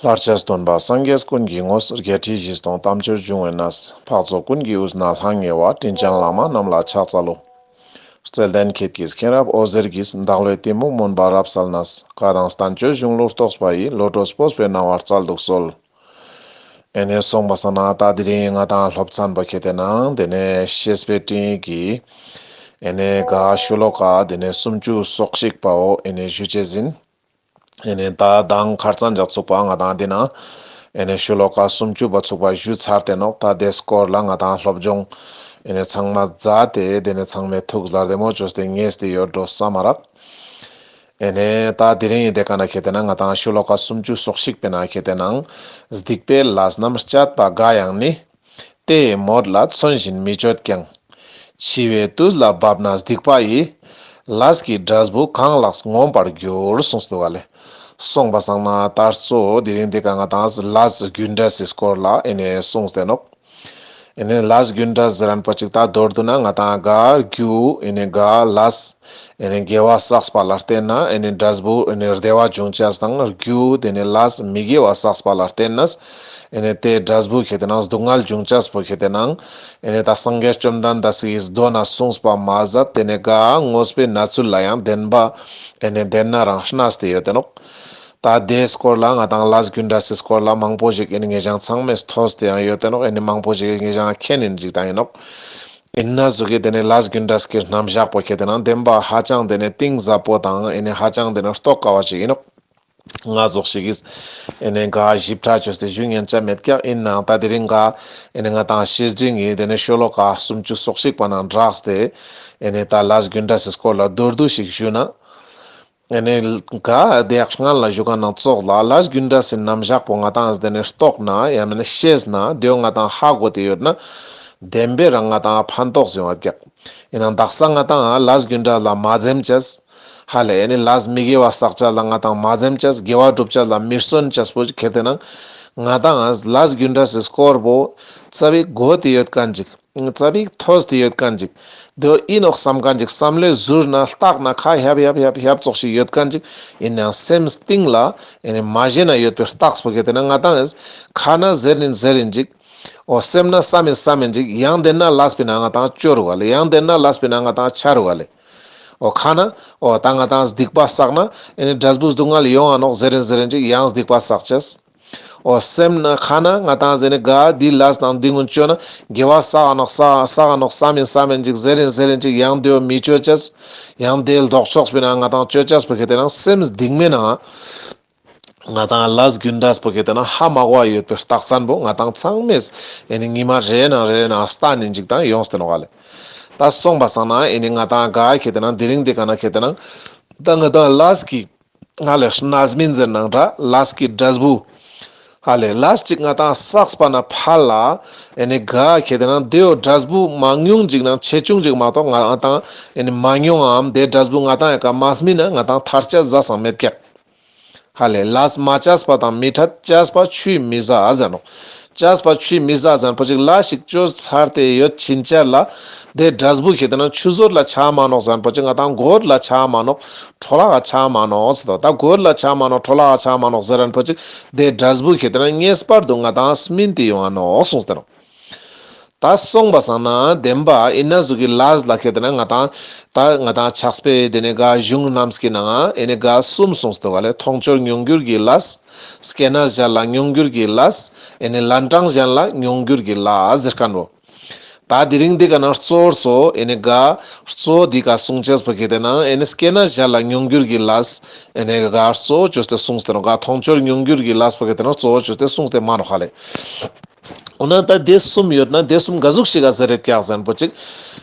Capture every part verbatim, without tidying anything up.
ལྷར་བཅས་སྟོན་པ་སངས་རྒྱས་ཀུན་གྱི་ངོས། བརྒྱད་ཁྲི་བཞི་སྟོང་དམ་ཆོས་འབྱུང་བའི་གནས། འཕགས་ཚོགས་ཀུན་གྱི་དབུས་ན་ལྷང་ངེ་བ། དྲིན་ཅན་བླ་མ་རྣམས་ལ་ཕྱག་འཚལ་ལོ། བརྩེ་ལྡན་ཁྱེད་ཀྱིས་མཁྱེན་རབ་འོད་ཟེར་གྱིས། བདག་བློའི་གཏི་མུག་མུན་པ་རབ་བསལ་ནས། བཀའ་དང་བསྟན་བཅོས་གཞུང་ལུགས་རྟོགས་པ་ཡི། བློ་གྲོས་སྤོབས་པའི་སྣང་བ་སྩལ་དུ་གསོལ། ཨེ་ནས་སོང་པ་སང་ན་ད་དེ་རིང་ང་དང་སློབ་ཚན་པ་ཁེ་ཏེ་ནང་དེ་ནས་བཤེས་པའི་སྤྲིངས་ཡིག་གི་ཨེ་ནས་ག་ཤོ་ལོ་ཀ་དེ་ནས་སུམ་ཅུ་སོ་གཅིག་པའོ། ཨེ་ནས་ཞུ་བྱེད་ཟིན། ཨེ་ནས་ད་དང་ཁར་ཚང་འཇག་ཚུགས་པ་ང་དང་དེ་ན་ཨེ་ནས་ཤོ་ལོ་ཀ་སུམ་ཅུ་པ་ཚུགས་པ་ཞུ་ཚར་ཏེ་ནོག་ད་དེ་སྐོར་ལ་ང་དང་སློབ་སྦྱོང་ཨེ་ནས་ཚང་མ་མཛད་དེ་དེ་ནས་ཚང་མས་ཐུགས་ལ་བདེ་མོ་བཅོས་ཏེ་ངེས་ཏེ་ཡོད་འགྲོ་བསམ་མ་རག་ཨེ་ནས་ད་དེ་རིང་ཡི་དེ་ག་ན་ཁེ་ཏེ་ན་ང་དང་ཤོ་ལོ་ཀ་སུམ་ཅུ་སོ་གཅིག་པའི་ན་ཁེ་ཏེ་ནང་སྡིག་པའི་ལས་རྣམས་སྤྱད་པ་འགའ་ཡང་ནི། དེ་ཡི་མོད་ལ་མཚོན་བཞིན་མི་སྤྱོད་ཀྱང་། འཆི་བའི་དུས་ལ་བབ་ན་སྡིག་པ་ཡི། ལས་ཀྱི་འབྲས་བུ་གང་ལགས་ངོམས་པར་འགྱུར། གསུངས་སོ་ག་ལེ། སོང་པ་སང་ན་ད་གཙོ་དེ་རིང་དེ་ག་ང་དང་ལས་རྒྱུ་འབྲས་སི་སྐོར་ལ་ཨེ་ནས་གསུངས་ཏེ་ནོག་ཨེ་ནས་ལས་རྒྱུ་འབྲས་ཟེར་རན་པོ་ཅིག་ད་མདོར་བསྡུ་ན་ང་དང་ག་རྒྱུ་ཨེ་ནས་ག་ལས་ཨེ་ནས་དགེ་བ་བསགས་པ་ལ་བརྟེན་ན་ཨེ་ནས་འབྲས་བུ་ཨེ་ནས་བདེ་བ་འབྱུང་ཅེས་དང་རྒྱུ་དེ་ནས་ལས་མི་དགེ་བ་བསགས་པ་ལ་བརྟེན་ན་ཨེ་ནས་དེ་འབྲས་བུ་ཁེ་ཏེ་ནང་སྡུག་བསྔལ་འབྱུང་ཅེས་པོ་ཁེ་ཏེ་ནང་ཨེ་ནས་ད་སངས་རྒྱས་བཅོམ་ལྡན་འདས་སི་མདོ་ན་གསུངས་པ་མ་ཟད་དེ་ནས་ག་དངོས་པོའི་གནས་ཚུལ་ལ་ཡང་བདེན་པ་ཨེ་ནས་བདེན་ན་རང་གནས་ཏེ་ཡོད་དེ་ནོག་ད་དེའི་སྐོར་ལ་ང་དང་ལས་རྒྱུ་འབྲས་སི་སྐོར་ལ་མང་པོ་ཞིག་ཨེ་ནི་ངེད་ཅག་ཚང་མས་ཐོས་ཏེ་ཡང་ཡོད་དེ་ནོག་ཨེ་ནི་མང་པོ་ཞིག་ངེད་ཅག་མཁྱེན་ནི་ཞིག་དང་ཡིན་ནོག་ཡིན་ན་ཟུག་གི་དེ་ནི་ལས་རྒྱུ་འབྲས་ཀྱི་རྣམ་གཞག་པོ་ཁེ་ཏེ་ནང་བདེན་པ་ཧ་ཅང་དེ་ནི་གཏིང་ཟབ་པོ་དང་ཨེ་ནི་ཧ་ཅང་དེ་ནི་རྟོགས་དཀའ་བ་ཞིག་ཡིན་ནོག་ང་ཙོགས་ཤིག་གིས་ཨེ་ནི་ག་ཞིབ་ཕྲ་བཅོས་ཏེ་ཞུ་ཉན་ཆ་མེད་ཀྱང་ཡིན་ནའང་ད་དེ་རིང་ག་ཨེ་ནི་ང་དང་བཤེས་སྤྲིངས་ཀྱི་དེ་ནི་ཤོ་ལོ་ཀ་སུམ་ཅུ་སོ་གཅིག་པ་ནང་བསྒྲགས་ཏེ་ཨེ་ནི་ད་ལས་རྒྱུ་འབྲས་སི་སྐོར་ལ་མདོར་བསྡུས་ཤིག་ཞུས་ན། ཨེ་ནས་ག་དེ་ཡག་སྔན་ལ་ཞུ་ག་ནང་ཙོགས་ལ་ལས་རྒྱུ་འབྲས་སི་རྣམ་གཞག་པོ་ང་དང་དེ་ནས་རྟོགས་ན་ཡང་མིན་ན་ཤེས་ན་དེའོ་ང་དང་ཧ་གོ་དེ་ཡོད་ན་བདེན་པའི་རང་ང་དང་ཕན་ཐོགས་ཡོང་བ་རྒྱག་ཡིན་ན་དག་ས་ང་དང་ལས་རྒྱུ་འབྲས་ལ་མ་འཛེམ་ཅེས། ཧ་ལས་ཨེ་ནས་ལས་མི་དགེ་བ་བསགས་ཅེས་ལ་ང་དང་མ་འཛེམ་ཅེས། དགེ་བ་སྒྲུབ་ཅེས་ལ་མི་བརྩོན་ཅེས་པོ་ཁེ་ཏེ་ནང་ང་དང་ལས་རྒྱུ་འབྲས་སི་སྐོར་པོ་རྩ་བའི་གོ་དེ་ཡོད་མཁན་ཅིག་རྩ་བའི་ཐོས་ཏེ་ཡོད་མཁན་ཅིག་དེ་ཡིན་ནོག་བསམ་མཁན་ཅིག་བསམ་བློའི་ཟུར་ན་བརྟགས་ན་ཁ་ཧྱབ་ཧྱབ་ཧྱབ་ཧྱབ་ཙོགས་ཤིག་ཡོད་མཁན་ཅིག་ཡིན་ནའང་སེམས་གཏིང་ལ་ཨེ་ནི་མ་ཞེན་ན་ཡོད་པའི་རྟགས་པོ་གི་དེ་ན་ང་དང་ཁ་ན་ཟེར་ནི་ཟེར་ཡིན་ཅིག་འོ་སེམས་ན་བསམ་ཡིན་བསམ་ཡིན་ཅིག་ཡང་དེ་ན་ལས་པའི་ན་ང་དང་སྐྱོ་རུ་བ་ལེ། ཡང་དེ་ན་ལས་པའི་ན་ང་དང་ཆ་རུ་བ་ལེ། འོ་ཁ་ན་འོ་ད་ང་དང་སྡིག་པ་བསགས་ན་ཨེ་ནི་འབྲས་བུ་སྡུག་བསྔལ་ཡོང་ང་ནོག་ཟེར་ཡིན་ཟེར་ཡིན་ཅིག་ཡང་སྡིག་པ་བསགས་ཅེས། འོ་སེམས་ན་ཁ་ན་ང་དང་ཟེར་ནི་ག་འདི་ལས་དང་འདི་ཀུན་བཅོས་ན་དགེ་བ་བསགས་ནོག་བསགས་བསགས་ནོག་བསམ་ཡིན་བསམ་ཡིན་ཅིག་ཟེར་ཡིན་ཟེར་ཡིན་ཅིག་ཡང་དེའོ་མི་བཅོ་ཅེས། ཡང་དེ་ལྡོག་ཕྱོགས་པའི་ན་ང་དང་བཅོ་ཅེས་པོ་ཁེ་ཏེ་ནང་སེམས་གཏིང་མའི་ནང་ང་དང་ལས་རྒྱུ་འབྲས་པོ་ཁེ་ཏེ་ནང་ཧ་མ་གོ་བ་ཡོད་པའི་རྟགས་མཚན་པོ་ང་དང་ཚང་མས་ཨེ་ནི་ཉི་མ་རེ་ནང་རེ་ནང་ལྟ་ནི་ཅིག་དང་ཡོངས་ཏེ་ནོག་ལེ། ད་སོང་པ་སང་ན་ཨེ་ནི་ང་དང་ག་ཁེ་ཏེ་ནང་དེ་རིང་འདི་ག་ན་ཁེ་ཏེ་ནང་ད་ང་དང་ལས་ཀྱི་ཧ་ལས་རྣམ་སྨིན་ཟེར་ནང་འདྲ་ལས་ཀྱི་འབྲས་བུ། ཧ་ལས་ལས་ཅིག་ང་དང་བསགས་པ་ན་ཕར་ལ་ཨེ་ནི་ག་ཁེ་ཏེ་ནང་དེའོ་འབྲས་བུ་མ་ཉུང་ཅིག་ནང་ཆེ་ཆུང་ཅིག་མ་གཏོགས་ང་དང་ཨེ་ནི་མ་མྱོང་ངམ་དེ་འབྲས་བུ་ང་དང་ཡ་ག་མ་སྨིན་ན་ང་དང་ཐར་ཅེས་ཟ་སང་མེད་ཀྱག་ཧ་ལས་ལས་མ་བྱས་པ་དང་མི་འཕྲད་བྱས་པ་ཆུད་མི་ཟ་ཟེར་ནོག་བྱས་པ་ཆུད་མི་ཟ་ཟེར་པོ་ཅིག་ལས་ཤིག་བཅོས་ཚར་ཏེ་ཡོད་ཕྱིན་ཆད་ལ་དེ་འབྲས་བུ་ཁེ་ཏེ་ནང་ཆུད་ཟོས་ལ་ཆ་མ་ནོག་ཟེར་པོ་ཅིག་ང་དང་གོད་ལ་ཆ་མ་ནོག་འཕྲོ་བརླག་ཆ་མ་ནོག་ཟེར་དོ། ད་གོད་ལ་ཆ་མ་ནོག་འཕྲོ་བརླག་ཆ་མ་ནོག་ཟེར་རན་པོ་ཅིག་དེ་འབྲས་བུ་ཁེ་ཏེ་ནང་ངེས་པར་དུ་ང་དང་སྨིན་ཏེ་ཡོང་ང་ནོག་གསུངས་ཏེ་ནོག་ད་སོང་པ་སང་ན་བདེན་པ་ཡིན་ན་ཟུག་གི་ལས་ལ་ཁེ་ཏེ་ནང་ང་དང་ད་ང་དང་ཕྱག་དཔེ་དེ་ནས་ག་གཞུང་རྣམས་ཀྱི་ནང་ཨེ་ནི་ག་གསུམ་གསུངས་ཏེ་བ་ལེ། མཐོང་ཆོས་མྱོང་འགྱུར་གྱི་ལས། སྐྱེ་གནས་གཞན་ལ་མྱོང་འགྱུར་གྱི་ལས། ཨེ་ནི་ལན་གྲངས་གཞན་ལ་མྱོང་འགྱུར་གྱི་ལས་ཟེར་མཁན་བོ། ད་དེ་རིང་འདི་ག་ནང་གཙོ་བོར་སོ་ཨེ་ནི་ག་གཙོ་བོ་འདི་ག་གསུང་ཅེས་པོ་ཁེ་ཏེ་ནང་ཨེ་ནི་སྐྱེ་གནས་གཞན་ལ་མྱོང་འགྱུར་གྱི་ལས། ཨེ་ནི་ག་གཙོ་བོ་བཅོས་ཏེ་གསུངས་ཏེ་ནོག་ག་མཐོང་ཆོས་མྱོང་འགྱུར་གྱི་ལས་པོ་ཁེ་ཏེ་ནང་གཙོ་བོ་བཅོས་ཏེ་གསུངས་ཏེ་མ་ནོག་ཧ་ལེ། འོ་ན་ད་དེ་གསུམ་ཡོད་ན་དེ་གསུམ་ག་ཟུག་ཞིག་ག་ཟེར་རེད་ཀྱག་ཟེར་རན་པོ་ཅིག་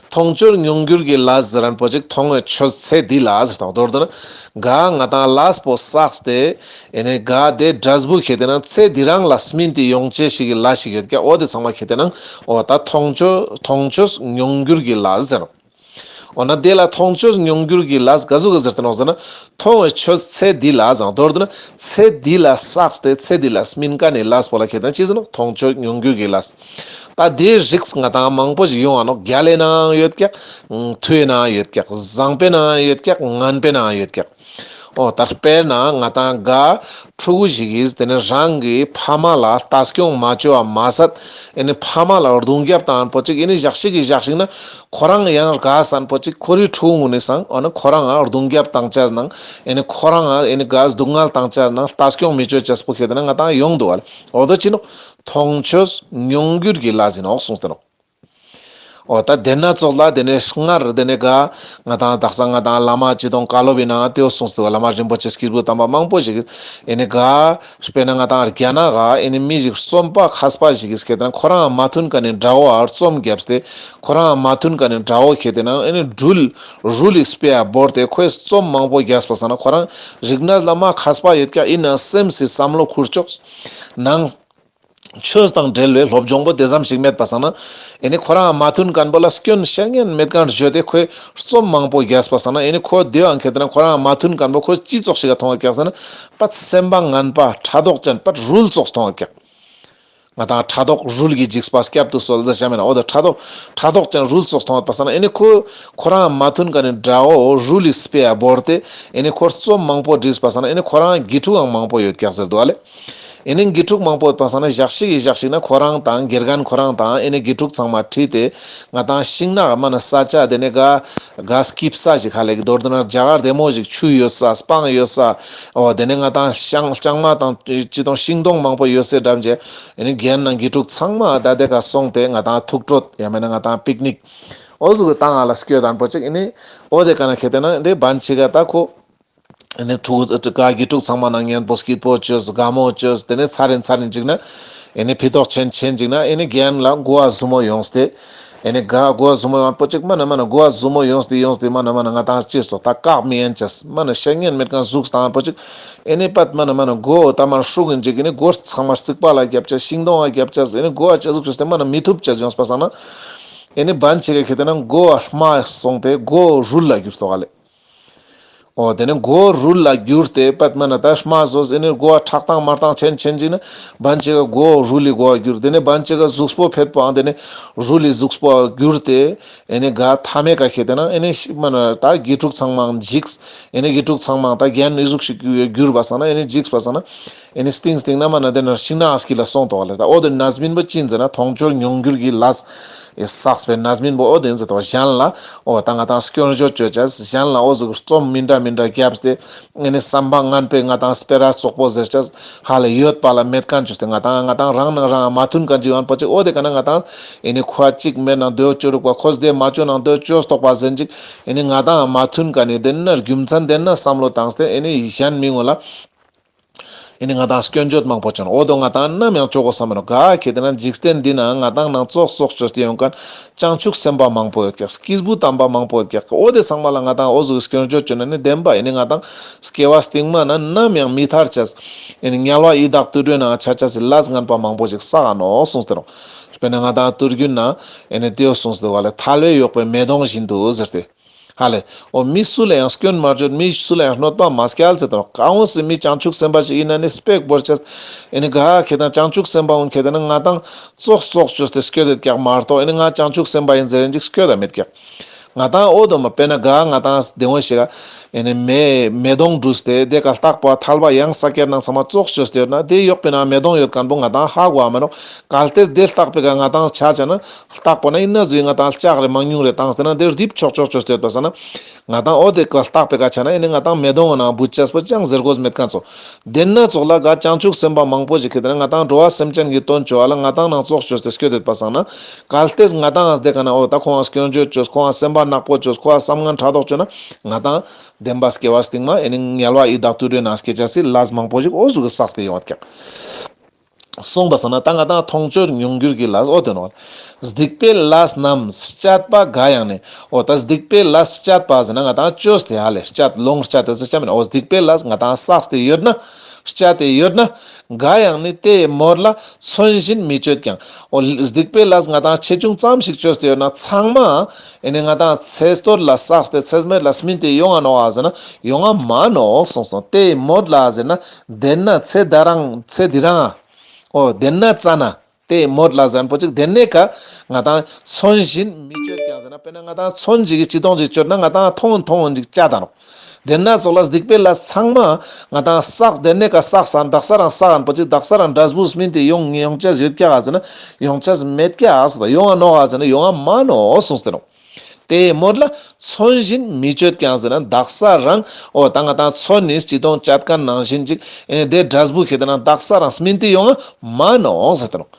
མཐོང་ཆོས་མྱོང་འགྱུར་གྱི་ལས་ཟེར་རན་པོ་ཅིག་མཐོང་བའི་ཆོས་ཚེ་འདི་ལ་ཟེར་དང་མདོར་བསྡུ་ན་ག་ང་དང་ལས་པོ་བསགས་ཏེ་ཨེ་ནི་ག་དེ་འབྲས་བུ་ཁེ་ཏེ་ནང་ཚེ་འདི་རང་ལ་སྨིན་ཏེ་ཡོང་ཅེས་ཤིག་གི་ལས་ཤིག་ཡོད་ཀྱག་འོ་དེ་ཚང་མ་ཁེ་ཏེ་ནང་འོ་ད་མཐོང་ཆོས་མཐོང་ཆོས་མྱོང་འགྱུར་གྱི་ལས་ཟེར། འོ་ན་དེ་ལ་མཐོང་ཆོས་མྱོང་འགྱུར་གྱི་ལས་ག་ཟུག་གི་ཟེར་ཏེ་ནོག་ཟེར་ན། མཐོང་བའི་ཆོས་ཚེ་འདི་ལ་ཟེར་མདོར་བསྡུ་ན་ཚེ་འདི་ལ་བསགས་ཏེ་ཚེ་འདི་ལ་སྨིན་མཁན་ནི་ལས་པོ་ལ་ཁེ་ཏེ་ན་ཅི་ཟེར་ན་མཐོང་ཆོས་མྱོང་འགྱུར་གྱི་ལས། ད་དེའི་རིགས་ང་དང་མང་པོ་ཞིག་ཡོང་བ་ནོག་རྒྱལ་ལའི་ནང་ཡོད་ཀྱག་མཐུའི་ནང་ཡོད་ཀྱག་བཟང་པོའི་ནང་ཡོད་ཀྱག་ངན་པའི་ནང་ཡོད་ཀྱག་ཨོ་ད་དཔེར་ན་ང་ཏང་ག་ཕྲུ་གུ་ཞིག་གིས་དེ་ནས་རང་གི་ཕ་མ་ལ་ལྟ་སྐྱོང་མ་བཅོ་བ་མ་ཟད། ཨེ་ནི་ཕ་མ་ལ་རྡུང་རྒྱབ་བཏང་པོ་ཅིག་ཨེ་ནི་ཞག་ཞིག་གི་ཞག་ཞིག་ན་ཁོ་རང་ཡང་དགའ་སན་པོ་ཅིག་ཁོ་རའི་ཕྲུ་གུ་ངུ་ནས་སང་ཨོ་ན་ཁོ་རང་ང་རྡུང་རྒྱབ་བཏང་ཆ་ནང་ཨེ་ནི་ཁོ་རང་ང་ཨེ་ནི་ག་སྡུག་བསྔལ་བཏང་ཆ་ནང་ལྟ་སྐྱོང་མི་བཅོ་ཆ་པོ་ཁེ་དེ་ན་ང་ཏང་ཡོང་འདུག་བ་ལེ། ཨོ་ད་ཅི་ནོ་མཐོང་ཆོས་མྱོང་འགྱུར་གྱི་ལས་ཡིན་ནོ་གསུངས་ཏེ་ནོ། ཨོ་ད་དེ་ན་ཙོགས་ལ་དེ་ནས་སྔར་དེ་ནས་ག་ང་ཏང་དག་ས་ང་ཏང་བླ་མ་ཅི་དང་བཀའ་སློབ་ཡིན་ན་དེའོ་གསུངས་ཏེ་བླ་མ་རིན་པོ་ཆེ་སྐྱེས་བུ་དམ་པ་མང་པོ་ཞིག་ཨེ་ནི་ག་དཔེར་ན་ང་ཏང་རྒྱ་ནག་ག་ཨེ་ནི་མི་ཞིག་རྩོམ་པ་མཁས་པ་ཞིག་གིས་སྐད་དང་ཁོ་རང་མ་མཐུན་ག་ནས་འདྲ་བོ་རྩོམ་བརྒྱབ་སྟེ་ཁོ་རང་མ་མཐུན་ག་ནས་འདྲ་བོ་ཁེ་དེ་ན་ཨེ་ནི་འགྲུལ་རུལ་ལི་སྤེ་ཡ་བོར་ཏེ་ཁོས་རྩོམ་མང་པོ་བརྒྱབ་པ་སང་ན་ཁོ་རང་རིག་གནས་ལ་མ་མཁས་པ་ཡོད་ཀྱག་ཡིན་ན་སེམས་སི་བསམ་བློ་ཁུར་ཆོག་ནང་ཆོས་དང་འབྲེལ་བའི་སློབ་སྦྱོང་པོ་དེ་ཙམ་ཞིག་མེད་པ་སང་ན། ཨེ་ནི་ཁོ་རང་མ་མཐུན་མཁན་པོ་ལ་སྐྱོན་བཤད་ཉན་མེད་མཁན་བརྗོད་དེ་ཁོས་རྩོམ་མང་པོ་བརྒྱབ་པ་སང་ན། ཨེ་ནི་ཁོ་དེའང་ཁེ་དེ་ན་ཁོ་རང་མ་མཐུན་མཁན་པོ་ཁོས་ཅི་ཙོགས་ཤིག་ག་མཐོང་བ་ཀྱག་ཟེར་ན། པད་སེམས་པ་ངན་པ་ཕྲག་དོག་ཅན་པད་རུལ་ཙོགས་མཐོང་བ་ཀྱག་ང་ཏང་ཕྲག་དོག་རུལ་གྱི་འཇིགས་པ་སྐྱབས་སུ་གསོལ་ཟེར་བྱ་མེད་ན། འོ་དེ་ཕྲག་དོག་ཕྲག་དོག་ཅན་རུལ་ཙོགས་མཐོང་བ་སང་ན། ཨེ་ནི་ཁོ་ཁོ་རང་མ་མཐུན་མཁན་ནི་དགྲ་བོ་རུལ་ལི་སྤེ་ཡ་བོར་ཏེ། ཨེ་ནི་ཁོ་རྩོམ་མང་པོ་བྲིས་པ་སང་ན། ཨེ་ནི་ཁོ་རང་དགེ་ཕྲུག་ཡང་མང་པོ་ཡོད་ཀྱག་ཟེར་འདུག་ཨ་ལེ། ཨེ་ནི་དགེ་ཕྲུག་མང་པོ་ཡོད་པ་སང་ན་ཞག་ཞིག་གི་ཞག་ཞིག་ན་ཁོ་རང་དང་དགེ་རྒན་ཁོ་རང་དང་ཨེ་ནི་དགེ་ཕྲུག་ཚང་མ་ཁྲིད་དེ་ང་ཏང་ཤིང་ནགས་མ་ན་ས་ཆ་དེ་ནས་ག་ག་སྐྱིབས་ས་ཞིག་ཧ་ལས་ཀྱི་མདོར་བསྡུ་ན་རྒྱ་གར་བདེ་མོ་ཞིག་ཆུ་ཡོད་ས་སྤང་ཡོད་ས། འོ་དེ་ནས་ང་ཏང་ཤང་ལྕང་མ་དང་ཅི་དང་ཤིང་སྡོང་མང་པོ་ཡོད་སའི་འགྲམ་ཅེ་ཨེ་ནི་རྒན་ནང་དགེ་ཕྲུག་ཚང་མ་ད་དེ་ག་སོང་སྟེ་ང་ཏང་ཐུག་དྲོད་ཡང་མེད་ན་ང་ཏང་པིག་ནིག་འོ་ཟུག་གི་བཏང་ང་ལ་སྐྱོད་དང་པོ་ཅིག་ཨེ་ནི་འོ་དེ་ག་ན་ཁེ་དེ་ན་འདི་བན་ཆི་ག་ད་ཁོ། ཨེ་ནི་ཕྲུ་གུ་ག་དགེ་ཕྲུག་ཚང་མ་ནང་ཉན་པོ་སྐྱིད་པོ་བཅོས་དགའ་མོ་བཅོས་དེ་ནས་ཚ་རིན་ཚ་རིན་ཅིག་ན། ཨེ་ནི་ཕི་ཏོག་ཆེན་ཆེན་ཅིག་ན་ཨེ་ནི་རྒན་ལ་མགོ་བ་ཟུ་མོ་ཡོངས་ཏེ། ཨེ་ནི་ག་མགོ་བ་ཟུ་མོ་ཡོང་པོ་ཅིག་མ་ན་མ་ན་མགོ་བ་ཟུ་མོ་ཡོངས་ཏེ་ཡོངས་ཏེ་མ་ན་མ་ན་ང་ཏང་ཅིར་སོ་ད་བཀག་མི་ཡན་ཅེས་མ་ན་བཤད་ཉན་མེད་མཁན་གཟུགས་བཏང་པོ་ཅིག་ཨེ་ནི་པད་མ་ན་མ་ན་མགོ་ད་མར་ཧྲུག་ཡིན་ཅིག་ཨེ་ནི་མགོ་ཚང་མ་རྩིག་པ་ལ་རྒྱབ་ཅེས་ཤིང་སྡོང་ལ་རྒྱབ་ཅེས་ཨེ་ནི་མགོ་བ་ཅེས་གཟུགས་བཅོས་ཏེ་མ་ན་མི་ཐུབ་ཅེས་ཡོངས་པ་སང་ན། ཨེ་ནི་བན་ཆི་ག་ཁེ་དེ་ན་མགོ་བ་རྨ་སོང་སྟེ་མགོ་རུལ་ལ་གྱུར་ཏོ་ག་ལེ། འོ་དེ་ནས་མགོ་རུལ་ལ་གྱུར་ཏེ་པད་མ་ན་ད་རྨ་བཟོས་ཨེ་ནི་མགོ་བ་ཁྲག་དང་དམར་དང་ཆེན་ཆེན་ཅིག་ན་བན་ཆི་ག་མགོ་རུལ་ལི་མགོ་བ་གྱུར། དེ་ནས་བན་ཆི་ག་གཟུགས་པོ་ཕེད་པོའང་དེ་ནས་རུལ་ལི་གཟུགས་པོ་གྱུར་ཏེ་ཨེ་ནི་ག་ཐ་མའི་ཀ་ཁེ་དེ་ན་ཨེ་ནི་ཤི་མ་ན་ད་དགེ་ཕྲུག་ཚང་མ་འཇིགས། ཨེ་ནི་དགེ་ཕྲུག་ཚང་མ་ད་རྒན་ཨི་ཟུག་ཞིག་གྱུར་པ་སང་ན་ཨེ་ནི་འཇིགས་པ་སང་ན་ཨེ་ནི་སྟིང་སྟིང་ན་མ་ན་དེ་ན་ཤིང་ནགས་ཨ་སྐྱིད་ལ་སོང་ཏོ་ག་ལེ། ད་འོ་དེ་རྣམ་སྨིན་པོ་ཅི་ཡིན་ཟེར་ན་མཐོང་ཆོས་མྱོང་འགྱུར་གྱི་ལས། ཨེ་བསགས་པའི་རྣམ་སྨིན་པོ་འོ་དེ་ཚོ་དང་གཞན་ལ་འོ་ད་ང་ཏང་སྐྱོན་བརྗོད་བཅོས་བྱས་གཞན་ལ་འོ་ཟུག་རྩོམ་མི་འདྲ་མི་འདྲ་བརྒྱབ་སྟེ་ཨེ་ནི་བསམ་པ་ངན་པའི་ང་ཏང་སྤེ་ར་བཙོག་པོ་ཟེར་བྱས་ཧ་ལས་ཡོད་པ་ལ་མེད་མཁན་བཅོས་ཏེ་ང་ཏང་ང་ཏང་རང་ནང་རང་མ་མཐུན་མཁན་ཅིག་ཡོང་པ་ཅིག་འོ་དེ་ག་ན་ང་ཏང་ཨེ་ནི་ཁོ་གཅིག་མེད་ན་འདོད་བཅོས་རུག་པ་ཁོས་དེ་མ་བཅོས་ནང་འདོད་བཅོས་ཏོག་པ་ཟེར་ཅིག་ཨེ་ནི་ང་ཏང་མ་མཐུན་མཁན་ནི་དེ་ན་རྒྱུ་མཚན་དེ་ན་བསམ་བློ་བཏང་སྟེ་ཨེ་ནི་གཞན་མི་ངོ་ལ། ཨེ་ནི་ང་ཏང་སྐྱོན་བརྗོད་མང་པོ་བྱུང་། འོ་དོ་ང་ཏང་ནམ་ཡང་ཆོག་གོ་བསམ་མི་ནོ་ག་ཁེ་དེ་ན་འཇིག་རྟེན་འདི་ན་ང་ཏང་ནང་ཙོགས་ཙོགས་བཅོས་ཏེ་ཡོང་མཁན་བྱང་ཆུབ་སེམས་དཔའ་མང་པོ་ཡོད་ཀྱག་སྐྱེས་བུ་དམ་པ་མང་པོ་ཡོད་ཀྱག་འོ་དེ་ཚང་མ་ལ་ང་ཏང་འོ་ཟུག་སྐྱོན་བརྗོད་བྱུང་ན་ནི་བདེན་པ་ཨེ་ནི་ང་ཏང་སྐྱེ་བ་སྟིང་མ་ན་ནམ་ཡང་མི་ཐར་ཆས། ཨེ་ནི་དམྱལ་བ་ཡི་དྭགས་དུད་འགྲོའི་ནང་ཆ་ཆས་སི་ལས་ངན་པ་མང་པོ་ཞིག་བསགས་ཨ་ནོ་གསུངས་ཏེ་རོ། དཔེར་ན་ང་ཏང་དུས་རྒྱུན་ན་ཨེ་ནི་དེའོ་གསུངས་ཏེ་བ་ལ་ཐལ་བའི་འོག་པའི་མེ་དོང་བཞིན་དུ་ཟེར་ཏེ། ཧ་ལས། འོ་མི་སུ་ལ་ཡང་སྐྱོན་མ་བརྗོད། མི་སུ་ལ་ཡང་གནོད་པ་མ་སྐྱལ་ཟེར་དང་། གང་འོང་སྲིད་མི་བྱང་ཆུབ་སེམས་དཔའ་ཞིག་ཡིན་ན་ནི་སྤེག་བོར་ཆེས། ཨེ་ནི་ག་ཁེ་དང་བྱང་ཆུབ་སེམས་དཔའ་འོང་ཁེ་དང་ནི་ང་དང་ཙོག་ཙོག་བཅོས་ཏེ་སྐྱོད་དེ་ཀྱག་མ་གཏོགས། ཨེ་ནི་ང་བྱང་ཆུབ་སེམས་དཔའ་ཡིན་ཟེར་རན་ཅིག་སྐྱོད་ད་མེད་ཀྱག་ང་དང་འོ་དོ་མ་དཔེར་ན་ག་ང་དང་བདེ་བོ་ཞིག་ག་ཨེ་ནི་མེ་མེ་དོང་བྲུས་ཏེ་དེ་ཀ་ལྟག་པ་ཐལ་བ་ཡང་ས་ཀེར་ནང་ཚང་མ་ཙོག་བཅོས་ཏེ་ཡོད་ན། དེ་ཡོག་པའི་ནང་མེ་དོང་ཡོད་མཁན་པོ་ང་དང་ཧ་གོ་བ་མ་ནོག་གལ་ཏེ་དེ་ལྟག་པའི་ཀ་ང་དང་ཆ་ཆ་ན། ལྟག་པོ་ན་ཡིན་ན་བཟོས་ང་དང་ལྕགས་རེ་མང་ཉུང་རེ་བཏང་སྟེ་ན་དེ་རྡིབ་ཆོག་ཆོག་ཆོག་སྟེ་ཡོད་པ་ས་ན། ང་དང་འོ་དེ་ཀ་ལྟག་པའི་ཀ་ཆ་ན་ཨེ་ནི་ང་དང་མེ་དོང་ནང་བུད་ཆས་པོ་ཅང་ཟེར་དགོས་མེད་མཁན་ཚོ། དེ་ན་ཙོག་ལ་ག་བྱང་ཆུབ་སེམས་དཔའ་མང་པོ་ཞིག་གིས་དེ་ན་ང་དང་འགྲོ་བ་སེམས་ཅན་གྱི་དོན་བཅོ་བ་ལ་ང་དང་ནང་ཙོག་བཅོས་ཏེ་སྐྱོད་དེ་ཡོད་པ་ས་ན། གལ་ཏེ་ང་དང་ཨ་དེ་ཀ་ན་འོ་ད་ཁོང་སྐྱོན་བརྗོད་བཅོས། ཁོང་སེམས་པ་ནག་པོ་བཅོས། ཁོ་བསམ་ངན་ཕྲག་དོག་བཅོས་ན། ང་དང་བདེན་པ་སྐྱེ་བ་སྟིང་མ་ཨེ་ནི་དམྱལ་བ་ཡི་དྭགས་དུད་འགྲོའི་ནང་སྐྱེ་ཆ་སི་ལས་མང་པོ་ཞིག་འོ་ཟུག་གི་བསགས་ཏེ་ཡོང་བ་ཀྱག་གསུངས་པ་སང་ན་ད་ང་དང་མཐོང་ཆོས་མྱོང་འགྱུར་གྱི་ལས་འོ་དེ་ནོ། སྡིག་པའི་ལས་རྣམས་སྤྱད་པ་འགའ་ཡང་ནི། འོ་ད་སྡིག་པའི་ལས་སྤྱད་པ་ཟེར་ན་ང་དང་བཅོས་ཏེ་ཧ་ལས་སྤྱད་ལོང་སྤྱད་དེ་ཟེར་ཆ་མེད་ན། འོ་སྡིག་པའི་ལས་ང་དང་བསགས་ཏེ་ཡོད་ན། སྤྱད་དེ་ཡོད་ན། འགའ་ཡང་ནི་དེ་ཡི་མོད་ལ་མཚོན་བཞིན་མི་སྤྱོད་ཀྱང་། འོ་སྡིག་པའི་ལས་ང་དང་ཆེ་ཆུང་ཙམ་ཞིག་བཅོས་ཏེ་ཡོད་ན་ཚང་མ། ཨེ་ནི་ང་དང་ཚེ་སྟོད་ལ་བསགས་ཏེ་ཚེ་སྨད་ལ་སྨིན་ཏེ་ཡོང་ང་ནོག་ཨ་ཟེར་ན་ཡོང་ང་མ་ནོག་གསུངས་སོང་། དེ་ཡི་མོད་ལ་ཟེར་ན་དེ་ན་ཚེ་ད་རང་ཚེ་འདི་རང་། འོ་དེ་ན་ཙ་ན། དེ་མོད་ལ་ཟན་པོ་ཅིག་དེ་ནས་ཀ་ང་དང་མཚོན་བཞིན་མི་སྤྱོད་ཀྱང་ཟེར་ན། དཔེར་ན་ང་དང་མཚོན་ཅིག་གི་ཅི་གཏོང་ཅིག་སྤྱོད་ན་ང་དང་མཐོང་མཐོང་ཅིག་བཅད་ད་ནོག་དེ་ན་ཚོགས་ལ་སྡིག་པའི་ལས་ཚང་མ་ང་དང་བསགས། དེ་ནས་ཀ་བསགས་ས་དག་ས་རང་བསགས་ཨན་པོ་ཅིག་དག་ས་རང་འབྲས་བུ་སྨིན་ཏེ་ཡོང་ཡོང་ཆ་ཡོད་ཀྱག་ཟེར་ན་ཡོང་ཆ་མེད་ཀྱག་ཟེར། ཡོང་ང་ནོག་ཟེར་ན་ཡོང་ང་མ་ནོག་གསུངས་ཏེ་ནོག། དེ་མོད་ལ་མཚོན་བཞིན་མི་སྤྱོད་ཀྱང་ཟེར་ན་དག་ས་རང་འོ་ད་ང་དང་མཚོན་ནི་སྤྱི་དོན་བཅད་མཁན་ནང་བཞིན་ཅིག་ཨེ་དེ་འབྲས་བུ་ཁེ་དེ་ན་དག་ས་རང་སྨིན་ཏེ་ཡོང་ང་མ་ནོག་ཟེར་ཏེ་ནོག།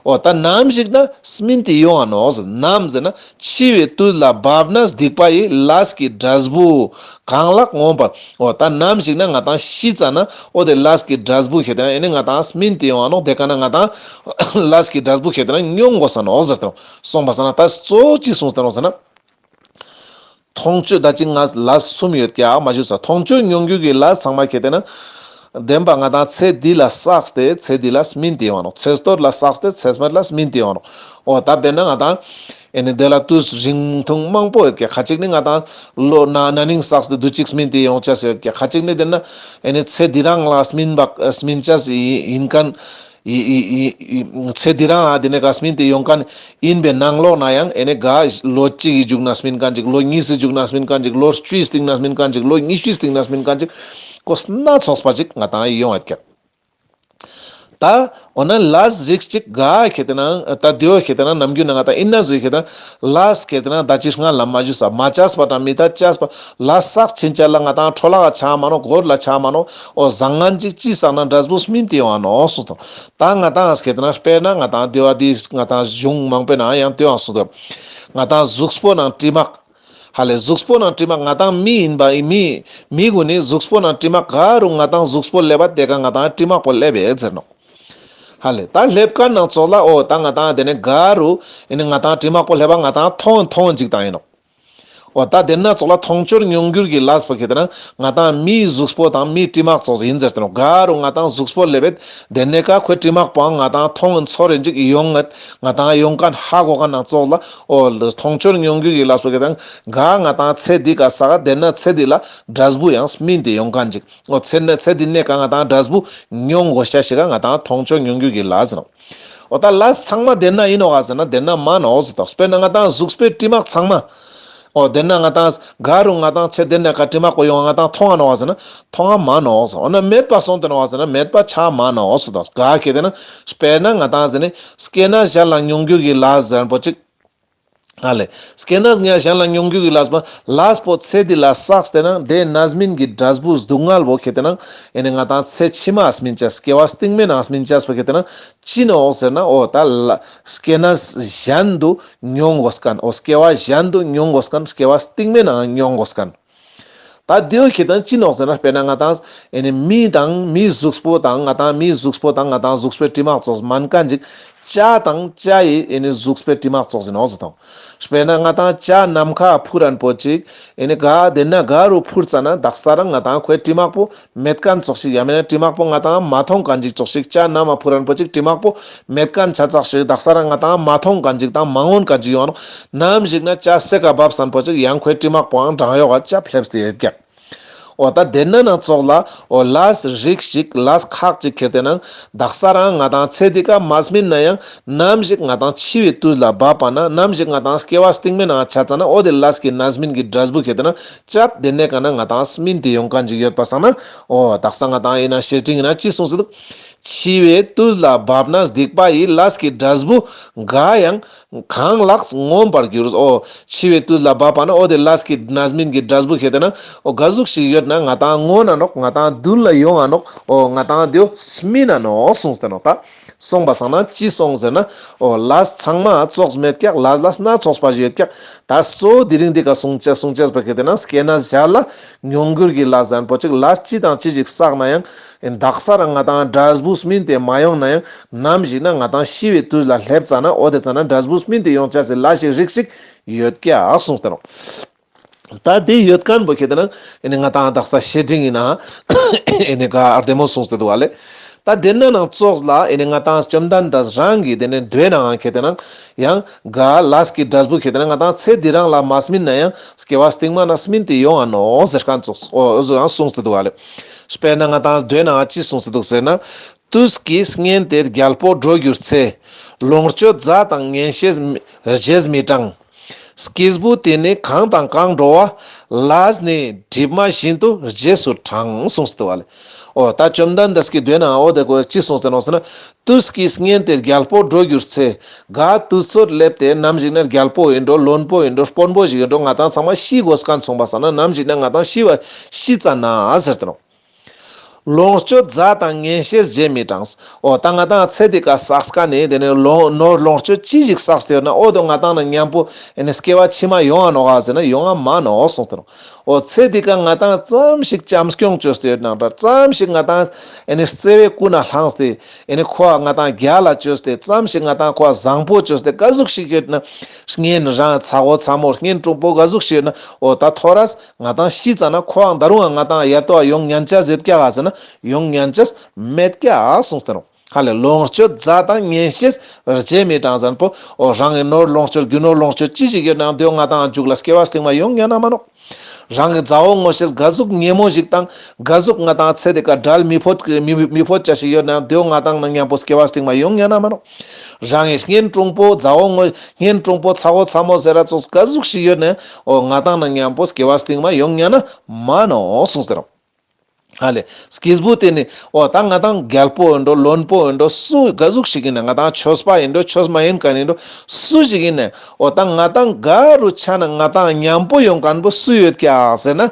འོ་ད་ནམ་ཞིག་ན་སྨིན་ཏེ་ཡོང་ང་ནོག་ཟེར། ནམ་ཟེར་ན་འཆི་བའི་དུས་ལ་བབ་ན་སྡིག་པ་ཡི་ལས་ཀྱི་འབྲས་བུ་གང་ལགས་མངོན་པར། འོ་ད་ནམ་ཞིག་ན་ང་དང་ཤི་ཙ་ན་འོ་དེ་ལས་ཀྱི་འབྲས་བུ་ཁེ་དེ་ན་ཨེ་ནི་ང་དང་སྨིན་ཏེ་ཡོང་ང་ནོག། དེ་ཀ་ན་ང་དང་ལས་ཀྱི་འབྲས་བུ་ཁེ་དེ་ན་མྱོང་དགོས་ས་ནོག་ཟེར་ཏེ་ནོག། སོང་པ་ས་ན་ད་གཙོ་བོ་ཅི་གསུངས་ཏེ་ནོག་ཟེར་ན། མཐོང་ཆོས་ད་ཅི་ང་ལས་གསུམ་ཡོད་ཀྱག་མ་ཞུ་ས། མཐོང་ཆོས་མྱོང་འགྱུར་གྱི་ལས་ཚང་མ་ཁེ་དེ་ན་བདེན་པ་ང་དང་ཚེ་འདི་ལ་བསགས་ཏེ་ཚེ་འདི་ལ་སྨིན་ཏེ་ཡོང་ང་ནོག། ཚེ་སྟོད་ལ་བསགས་ཏེ་ཚེ་སྨད་ལ་སྨིན་ཏེ་ཡོང་ང་ནོག། འོ་ད་དཔེར་ན་ང་དང་ཨེ་ནི་དེ་ལ་དུས་རིང་ཐུང་མང་པོ་ཡོད་ཀྱག། ཁ་ཅིག་ནི་ང་དང་ལོ་ན་ན་ནིང་བསགས་ཏེ་དུས་གཅིག་སྨིན་ཏེ་ཡོང་ཆ་ཡོད་ཀྱག། ཁ་ཅིག་ནི་དེ་ན་ཨེ་ནི་ཚེ་འདི་རང་ལ་སྨིན་པ་སྨིན་ཆ་ཡིན་མཁན། ཡི་ཡི་ཡི་ཡི་ཚེ་འདི་རང་ཨ་དེ་ནས་ཀ་སྨིན་ཏེ་ཡོང་མཁན་ཡིན་པའི་ནང་ལོགས་ན་ཡང་ཨེ་ནས་ག་ལོ་གཅིག་གི་མཇུག་ན་སྨིན་མཁན་ཅིག། ལོ་གཉིས་སི་མཇུག་ན་སྨིན་མཁན་ཅིག། ལོ་བཅུའི་སྟེང་ན་སྨིན་མཁན་ཅིག། ལོ་ཉི་ཤུའི་སྟེང་ན་སྨིན་མཁན་ཅིག། ཀོ་སྣ་ཚོགས་པ་ཅིག་ང་དང་ཡོང་ཡོད་ཀྱག། ད་འོ་ན་ལས་རིགས་གཅིག་ག་ཁེ་དེ་ན་ད་དེའོ་ཁེ་དེ་ན་ནམ་རྒྱུན་ན་ང་དང་ཨིན་ན་བཟོས་ཁེ་དེ་ན་ལས་ཁེ་དེ་ན་ད་ཅི་སྔ་ལ་མ་ཞུ་ས་མ་བྱས་པ་དང་མི་ད་བྱས་པ་ལས་བསགས་ཕྱིན་ཆད་ལ་ང་དང་འཕྲོ་བརླག་ཆ་མ་ནོག། གོར་ལ་ཆ་མ་ནོག། འོ་བཟང་ངན་ཅིག་ཅི་བསགས་ན་འབྲས་བུ་སྨིན་ཏེ་ཡོང་ང་ནོག་གསུངས་དང་། ད་ང་དང་ཁེ་དེ་ན་དཔེར་ན་ང་དང་དེ་བ་དེ་ང་དང་གཞུང་མང་པོའི་ནང་ཡང་དེ་བ་གསུངས་དང་། ང་དང་གཟུགས་པོ་ནང་དྲི་མ། ཧ་ལས་གཟུགས་པོ་ནང་དྲི་མ་ང་དང་མི་ཡིན་པ་མི་མི་གུན་ནི་གཟུགས་པོ་ནང་དྲི་མ་ག་རུ་ང་དང་གཟུགས་པོ་སླེབས་པ་དེ་ཀ་ང་དང་དྲི་མ་པོ་སླེབས་ཡོད་ཟེར་ནོག། ཧ་ལས་ད་སླེབས་མཁན་ནང་ཚོགས་ལ་འོ་ད་ང་དང་དེ་ནས་ག་རུ་ཨེ་ནི་ང་དང་དྲི་མ་པོ་སླེབས་པ་ང་དང་མཐོང་མཐོང་ཅིག་དང་ཡིན་ནོག། འོ་ད་དེ་ན་ཚོགས་ལ་མཐོང་ཆོས་མྱོང་འགྱུར་གྱི་ལས་པོ་ཁེ་དེ་ན་ང་དང་མིའི་གཟུགས་པོ་དང་མིའི་དྲི་མ་ཚོགས་ཡིན་ཟེར་ཏེ་ནོག། ག་རུ་ང་དང་གཟུགས་པོ་སླེབས་པས་དེ་ནས་ཀ་ཁོའི་དྲི་མ་པོའང་ང་དང་མཐོང་ཚོར་རེ་ཅིག་ཡོང་ངད་ང་དང་ཡོང་མཁན་ཧ་གོ་མཁན་ནང་ཚོགས་ལ་འོ་མཐོང་ཆོས་མྱོང་འགྱུར་གྱི་ལས་པོ་ཁེ་དེ་ན་ག་ང་དང་ཚེ་འདི་ཀ་བསགས་དེ་ན་ཚེ་འདི་ལ་འབྲས་བུ་ཡང་སྨིན་ཏེ་ཡོང་མཁན་ཅིག། འོ་ཚེ་ན་ཚེ་འདི་ནས་ཀ་ང་དང་འབྲས་བུ་མྱོང་དགོས་ཤ་ཞིག་ག་ང་དང་མཐོང་ཆོས་མྱོང་འགྱུར་གྱི་ལས་ཟེར་ནོག། འོ་ད་ལས་ཚང་མ་དེ་ན་ཡིན་ནོག་ག་ཟེར་ན་དེ་ན་མ་ནོག་ཟེར་དོག། དཔེར་ན་ང་དང་གཟུགས་པོའི་དྲི་མ་ཚང་མ། འོ་དེ་ན་ང་དང་ག་རུ་ང་དང་ཚེ་དེ་ན་ཀ་དྲི་མ་པོ་ཡོང་ང་ང་དང་མཐོང་ང་ནོག་ག་ཟེར་ན་མཐོང་ང་མ་ནོག་ཟེར། འོ་ན་མེད་པ་སོང་དེ་ནོག་ག་ཟེར་ན་མེད་པ་ཆ་མ་ནོག་ཟེར་དོག། ག་ཁེ་དེ་ན་དཔེར་ན་ང་དང་ཟེར་ནི་སྐྱེ་གནས་གཞན་ལ་མྱོང་འགྱུར་གྱི་ལས་ཟེར་པོ་ཅིག། ཨ་ལས། སྐྱེ་གནས་གཞན་ལ་མྱོང་འགྱུར་གྱི་ལས་པོ་ལས་པོ་ཚེ་འདི་ལ་བསགས་ཏེ་ན་དེ་རྣམ་སྨིན་གྱི་འབྲས་བུ་སྡུག་བསྔལ་བོ་ཁེ་དེ་ན་ཨེ་ནི་ང་དང་ཚེ་ཕྱི་མ་སྨིན་ཆ་སྐྱེ་བ་སྟིང་མའི་ནང་སྨིན་ཆ་སྤེ་ཁེ་དེ་ན་ཅི་ནོག་ཟེར་ན་འོ་ད་ལ་སྐྱེ་གནས་གཞན་དུ་མྱོང་དགོས་མཁན་འོ་སྐྱེ་བ་གཞན་དུ་མྱོང་དགོས་མཁན་སྐྱེ་བ་སྟིང་མའི་ནང་མྱོང་དགོས་མཁན། ད་དེའོ་ཁེ་དང་ཅི་ནོག་ཟེར་ན་དཔེར་ན་ང་དང་ཨེ་ནི་མི་དང་མིའི་གཟུགས་པོ་དང་ང་དང་མིའི་གཟུགས་པོ་དང་ང་དང་གཟུགས་པོའི་དྲི་མ་ཚོགས་མན་ཀ་འཇིག་བྱ་དང་བྱ་ཡི་ཨེ་ནི་གཟུགས་པོའི་དྲི་མ་ཚོགས་ཟེར་ནོག་ཟེར་དང་། དཔེར་ན་ང་དང་བྱ་ནམ་མཁའ་འཕུར་རན་པོ་ཅིག་ཨེ་ནི་ག་དེ་ན་ག་རུ་འཕུར་ཙ་ན་དག་ས་རང་ང་དང་ཁོའི་དྲི་མ་པོ་མེད་མཁན་ཚོགས་ཤིག་ཡང་མིན་ན་དྲི་མ་པོ་ང་དང་མ་མཐོང་མཁན་ཅིག་ཚོགས་ཤིག་བྱ་ནམ་མཁའ་འཕུར་རན་པོ་ཅིག་དྲི་མ་པོ་མེད་མཁན་ཆ་ཚགས་ཤིག་དག་ས་རང་ང་དང་མ་མཐོང་མཁན་ཅིག་དང་མ་ངོ་མཁན་ཅིག་ཡོང་ནོག། ནམ་ཞིག་ན་བྱ་སེ་ཀ་བབས་སན་པོ་ཅིག་ཡང་ཁོའི་དྲི་མ་པོའང་བྲང་ཡོག་ག་ཅབ་སླེབས་ཏེ་ཡོད་ཀྱག། འོ་ད་དེ་ན་ན་ཚོགས་ལ་འོ་ལས་རིགས་ཤིག་ལས་ཁག་ཅིག་ཁེ་དེ་ན་དག་ས་རང་ང་དང་ཚེ་འདི་ཀ་མ་སྨིན་ན་ཡང་ནམ་ཞིག་ང་དང་འཆི་བའི་དུས་ལ་བབ་པ་ན་ནམ་ཞིག་ང་དང་སྐྱེ་བ་སྟིང་མའི་ནང་ཆ་ཙ་ན་འོ་དེ་ལས་ཀྱི་རྣམ་སྨིན་གྱི་འབྲས་བུ་ཁེ་དེ་ན་ཅབ་དེ་ནས་ཀ་ན་ང་དང་སྨིན་ཏེ་ཡོང་མཁན་ཅིག་ཡོད་པ་སང་ན་འོ་དག་ས་ང་དང་ཡིན་ན་བཤེས་སྤྲིང་ཡིན་ན་ཅི་གསུངས་ཟེར་འདུག། འཆི་བའི་དུས་ལ་བབ་ན་སྡིག་པ་ཡི་ལས་ཀྱི་འབྲས་བུ་འགའ་ཡང་གང་ལགས་མངོན་པར་འགྱུར། འོ་འཆི་བའི་དུས་ལ་བབ་པ་ན་འོ་དེ་ལས་ཀྱི་རྣམ་སྨིན་གྱི་འབྲས་བུ་ཁེ་དེ་ན་འོ་ག་ཟུག་ཞིག་ཡོད་ན་ང་དང་ངོ་ན་ནོག། ང་དང་མདུན་ལ་ཡོང་ང་ནོག། འོ་ང་དང་དེའོ་སྨིན་ན་ནོག་གསུངས་ཏེ་ནོག། ད་གསུངས་པ་སང་ན་ཅི་གསུངས་ཟེར་ན་འོ་ལས་ཚང་མ་ཙོགས་མེད་ཀྱག། ལས་ལ་སྣ་ཚོགས་པ་ཞིག་ཡོད་ཀྱག། ད་གཙོ་བོ་དེ་རིང་འདི་ག་གསུང་ཅེས་གསུང་ཅེས་པ་ཁེ་དེ་ན་སྐྱེ་གནས་བྱ་ལ་མྱོང་འགྱུར་གྱི་ལས་ཟེར་པོ་ཅིག་ལས་ཅི་དང་ཅི་ཞིག་བསགས་ན་ཡང་དག་ས་རང་ང་དང་འབྲས་བུ་སྨིན་ཏེ་མ་ཡོང་ན་ཡང་ནམ་ཞིག་ན་ང་དང་ཤི་བའི་དུས་ལ་སླེབས་ཙ་ན་འོ་དེ་ཙ་ན་འབྲས་བུ་སྨིན་ཏེ་ཡོང་ཅེས་སི་ལས་ཤིག་རིགས་ཤིག་ཡོད་ཀྱག་གསུངས་ཏེ་ནོག། ད་དེ་ཡོད་མཁན་པོ་ཁེ་དེ་ན་ཨེ་ནི་ང་དང་དག་ས་བཤེས་སྤྲིང་ཡིན་ན་ཨེ་ནི་ག་ཨར་དེ་མོ་གསུངས་ཏེ་འདུག་བ་ལེ། ད་དེ་ན་ནང་ཙོགས་ལ་ཨེ་ནི་ང་དང་བཅོམ་ལྡན་འདས་རང་གི་དེ་ནས་མདོའི་ནང་ཁེ་དེ་ན་ཡང་ག་ལས་ཀྱི་འབྲས་བུ་ཁེ་དེ་ན་ང་དང་ཚེ་འདི་རང་ལ་མ་སྨིན་ན་ཡང་སྐྱེ་བ་སྟིང་མ་ན་སྨིན་ཏེ་ཡོང་ང་ནོག་ཟེར་མཁན་ཙོགས་འོ་འོ་ཟུག་ཡང་གསུངས་ཏེ་འདུག་བ་ལེ། དཔེར་ན་ང་དང་མདོའི་ནང་ཅི་གསུངས་ཏེ་འདུག་ཟེར་ན། དུས་ཀྱི་གཉེན་དེ་རྒྱལ་པོ་འགྲོ་གྱུར་ཚེ། ལོངས་སྤྱོད་མཛའ་དང་གཉེན་བཤེས་རྗེས་མི་འབྲང་། སྐྱེས་བུ་དེ་ནི་གང་དང་གང་འགྲོ་བ། ལས་ནི་གྲིབ་མ་བཞིན་དུ་རྗེས་སུ་འབྲང་། གསུངས་ཏེ་བ་ལས། འོ་ད་བཅོམ་ལྡན་འདས་ཀྱིས་མདོའི་ནང་འོ་དེ་ཀོ་ཅི་གསུངས་ཏེ་ནོག་ཟེར་ན། དུས་ཀྱི་གཉེན་དེ་རྒྱལ་པོར་འགྲོ་གྱུར་ཚེ། ག་དུས་ཚོད་སླེབས་ཏེ་ནམ་ཞིག་ན་རྒྱལ་པོ་ཡིན་འགྲོ། བློན་པོ་ཡིན་འགྲོ། དཔོན་པོ་ཞིག་ཡིན་འགྲོ། ང་དང་ཚང་མ་ཤི་དགོས་མཁན་སོང་པ་སང་ན་ནམ་ཞིག་ན་ང་དང་ཤི་བ་ཤི་ཙ་ན་ཟེར་ཏེ་ནོག། ལོངས་སྤྱོད་མཛའ་དང་གཉེན་བཤེས་རྗེས་མི་འབྲང་། འོ་ད་ང་དང་ཚེ་འདི་ཀ་བསགས་མཁན་ནི་དེ་ནི་ལོ་ནོར་ལོངས་སྤྱོད་ཅི་ཞིག་བསགས་ཏེ་ཡོད་ན་འོ་དོ་ང་དང་ན་མཉམ་པོ་ཨེ་ནི་སྐྱེ་བ་ཕྱི་མ་ཡོང་ང་ནོག་ག་ཟེར་ན་ཡོང་ང་མ་ནོག་གསུངས་ཏེ་ནོག། འོ་ཚེ་འདི་ཀ་ང་དང་ཙམ་ཞིག་བྱམས་སྐྱོང་བཅོས་ཏེ་ཡོད་ནང་འདྲ། ཙམ་ཞིག་ང་དང་ཨེ་ནི་བརྩེ་བའི་ཀུན་ནས་བསླངས་ཏེ་ཨེ་ནི་ཁོ་ང་དང་རྒྱལ་ལ་བཅོས་ཏེ་ཙམ་ཞིག་ང་དང་ཁོ་བཟང་པོ་བཅོས་ཏེ་ག་ཟུག་ཞིག་ཡོད་ན་གཉེན་རང་ཚ་བོ་ཚ་མོ་གཉེན་དྲུང་པོ་ག་ཟུག་ཞིག་ཡོད་ན་འོ་ད་ཐོ་རས་ང་དང་ཤི་ཙ་ན་ཁོའང་ད་རུང་ང་དང་ཡ་ཏོ་ཡོང་ཉན་ཅས་ཡོད་ཀྱག་ག་ཟེར་ན་ཡོང་ཉན་ཅས་མེད་ཀྱག་གསུངས་ཏེ་ནོག། ཧ་ལས་ལོངས་སྤྱོད་མཛའ་དང་གཉེན་བཤེས་རྗེས་མི་འབྲང་ཟེར་པོ། འོ་རང་གི་ནོར་ལོངས་སྤྱོད་རྒྱུ་ནོར་ལོངས་སྤྱོད་ཅི་ཞིག་ཡོད་ནའང་དེའོ་ང་དང་མཇུག་ལ་སྐྱེ་བ་སྟིང་མ་ཡོང་ཉན་ན་མ་ནོག། རང་གི་མཛའ་བོ་ངོ་ཤེས་ག་ཟུག་ཉེ་མོ་ཞིག་དང་ག་ཟུག་ང་དང་ཚེ་འདི་ཀ་འབྲལ་མི་ཕོད་མི་མི་ཕོད་ཅ་ཞིག་ཡོད་ནའང་དེའོ་ང་དང་ན་མཉམ་པོ་སྐྱེ་བ་སྟིང་མ་ཡོང་ཉན་ན་མ་ནོག། རང་གི་གཉེན་དྲུང་པོ་མཛའ་བོ་ངོ་གཉེན་དྲུང་པོ་ཚ་བོ་ཚ་མོ་ཟེར་ར་ཙོགས་ག་ཟུག་ཞིག་ཡོད་ནའང་འོ་ང་དང་ན་མཉམ་པོ་སྐྱེ་བ་སྟིང་མ་ཡོང་ཉན་ན་མ་ནོག་གསུངས་ཏེ་རོ། ཧ་ལས། སྐྱེས་བུ་དེ་ནི་འོ་ད་ང་དང་རྒྱལ་པོ་ཡིན་འགྲོ། བློན་པོ་ཡིན་འགྲོ། སུ་ག་ཟུག་ཞིག་ཡིན་ན་ང་དང་ཆོས་པ་ཡིན་འགྲོ། ཆོས་མ་ཡིན་མཁན་ཡིན་འགྲོ། སུ་ཞིག་ཡིན་ན་འོ་ད་ང་དང་ག་རུ་ཆ་ན་ང་དང་མཉམ་པོ་ཡོང་མཁན་པོ་སུ་ཡོད་ཀྱག་ཟེར་ན།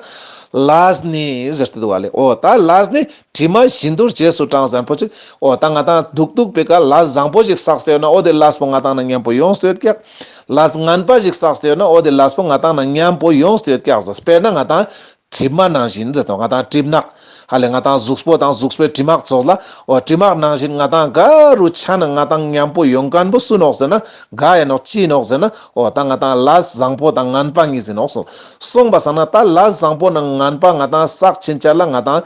ལས་ནི་ཟེར་ཏེ་འདུག་བ་ལས། འོ་ད་ལས་ནི་གྲིབ་མ་བཞིན་དུ་རྗེས་སུ་འབྲང་ཟེར་པོ་ཅིག། འོ་ད་ང་དང་སྡུག་སྡུག་པའི་ཀ་ལས་བཟང་པོ་ཞིག་བསགས་ཏེ་ཡོད་ན་འོ་དེ་ལས་པོ་ང་དང་ན་མཉམ་པོ་ཡོང་སྟེ་ཡོད་ཀྱག། ལས་ངན་པ་ཞིག་བསགས་ཏེ་ཡོད་ན་འོ་དེ་ལས་པོ་ང་དང་ན་མཉམ་པོ་ཡོང་སྟེ་ཡོད་ཀྱག་ཟེར། དཔེར་ན་ང་དང་གྲིབ་མ་ནང་བཞིན་ཟེར་དོ། ང་དང་གྲིབ་ནག་ཧ་ལས་ང་དང་གཟུགས་པོ་དང་གཟུགས་པོའི་གྲིབ་མ་ཙོགས་ལ། འོ་གྲིབ་མ་ནང་བཞིན་ང་དང་ག་རུ་ཆ་ན་ང་དང་མཉམ་པོ་ཡོང་མཁན་པོ་སུ་ནོག་ཟེར་ན། ག་ཡིན་ནོག་ཅི་ནོག་ཟེར་ན། འོ་ད་ང་དང་ལས་བཟང་པོ་དང་ངན་པ་གཉིས་ཟིན་ནོག་སོང་། སོང་པ་སང་ན་ད་ལས་བཟང་པོ་ནང་ངན་པ་ང་དང་བསགས་ཕྱིན་ཆད་ལ་ང་དང་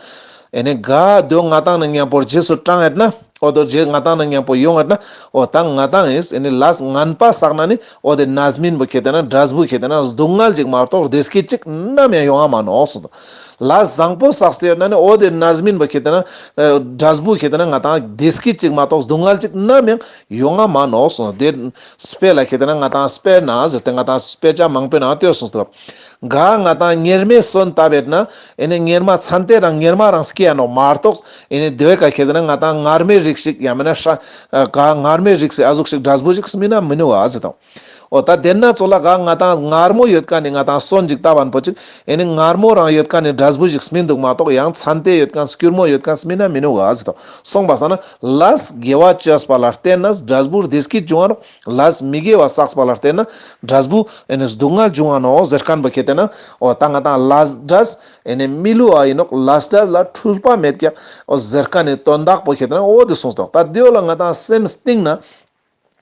ཨེ་ནི་ག་དོ་ང་དང་ན་མཉམ་པོ་རྗེས་སུ་འབྲང་ཡོད་ན། འོ་དོ་རྗེས་ང་དང་ན་མཉམ་པོ་ཡོང་ཡོད་ན། འོ་ད་ང་དང་ཨེ་ནི་ལས་ངན་པ་བསགས་ན་ནི། འོ་དེ་རྣམ་སྨིན་པོ་ཁེ་ཏེ་ན་འབྲས་བུ་ཁེ་ཏེ་ན་སྡུག་བསྔལ་ཅིག་མ་གཏོགས་བདེ་སྐྱིད་ཅིག་ནམ་ཡང་ཡོང་ང་མ་ནོག་སོང་། ལས་བཟང་པོ་བསགས་ཏེ་ཡོད་ན་ནི་འོ་དེ་རྣམ་སྨིན་པོ་ཁེ་ཏེ་ན་ཨ་འབྲས་བུ་ཁེ་ཏེ་ན་ང་དང་བདེ་སྐྱིད་ཅིག་མ་གཏོགས་སྡུག་བསྔལ་ཅིག་ནམ་ཡང་ཡོང་ང་མ་ནོག་སོང་། དེ་དཔེ་ལ་ཁེ་ཏེ་ན་ང་དང་དཔེར་ན་ཟེར་ཏེ་ང་དང་དཔེ་ཆ་མང་པོའི་ནང་བལྟས་སོང་སྟེ། ག་ང་དང་གཉེར་མའི་སོན་བཏབ་ཡོད་ན་ཨེ་ནི་གཉེར་མ་ཚན་ཏེ་རང་གཉེར་མ་རང་སྐྱེ་ཡ་ནོག་མ་གཏོགས་ཨེ་ནི་དེ་བས་ཀ་ཁེ་ཏེ་ན་ང་དང་ངར་མའི་རིགས་ཤིག་ཡང་མིན་ན་ཧྲ་ག་ངར་མའི་རིགས་སི་ཨ་ཟུག་ཤིག་འབྲས་བུ་ཞིག་སྨིན་ན་མི་ནུས་བ་ཟེར་དང་། འོ་ད་དེ་ན་ཚོ་ལ་ག་ང་དང་ངར་མོ་ཡོད་མཁན་ནི་ང་དང་སོན་ཅིག་བཏབ་པ་པོ་ཅིག་ཨེ་ནི་ངར་མོ་རང་ཡོད་མཁན་ནི་འབྲས་བུ་ཞིག་སྨིན་འདུག་མ་གཏོགས་ཡང་ཚན་ཏེ་ཡོད་མཁན་སྐྱུར་མོ་ཡོད་མཁན་སྨིན་ན་མི་ནུས་བ་ཟེར་དང་། སོང་པ་སང་ན་ལས་དགེ་བ་བཅོས་པ་ལ་བརྟེན་ན་འབྲས་བུ་བདེ་སྐྱིད་འབྱུང་བ་རོགས། ལས་མི་དགེ་བ་བསགས་པ་ལ་བརྟེན་ན་འབྲས་བུ་ཨེ་ནི་སྡུག་བསྔལ་འབྱུང་བ་ནོག་ཟེར་མཁན་པོ་ཁེ་ཏེ་ན། འོ་ད་ང་དང་ལས་འབྲས་ཨེ་ནི་མི་བསླུ་བ་ཡིན་ནོག། ལས་འབྲས་ལ་འཁྲུལ་པ་མེད་ཀྱག། འོ་ཟེར་མཁན་ནི་དོན་དག་པོ་ཁེ་ཏེ་ན་འོ་དེ་གསུངས་སོང་། ད་དེའོ་ལ་ང་དང་སེམས་གཏིང་ན་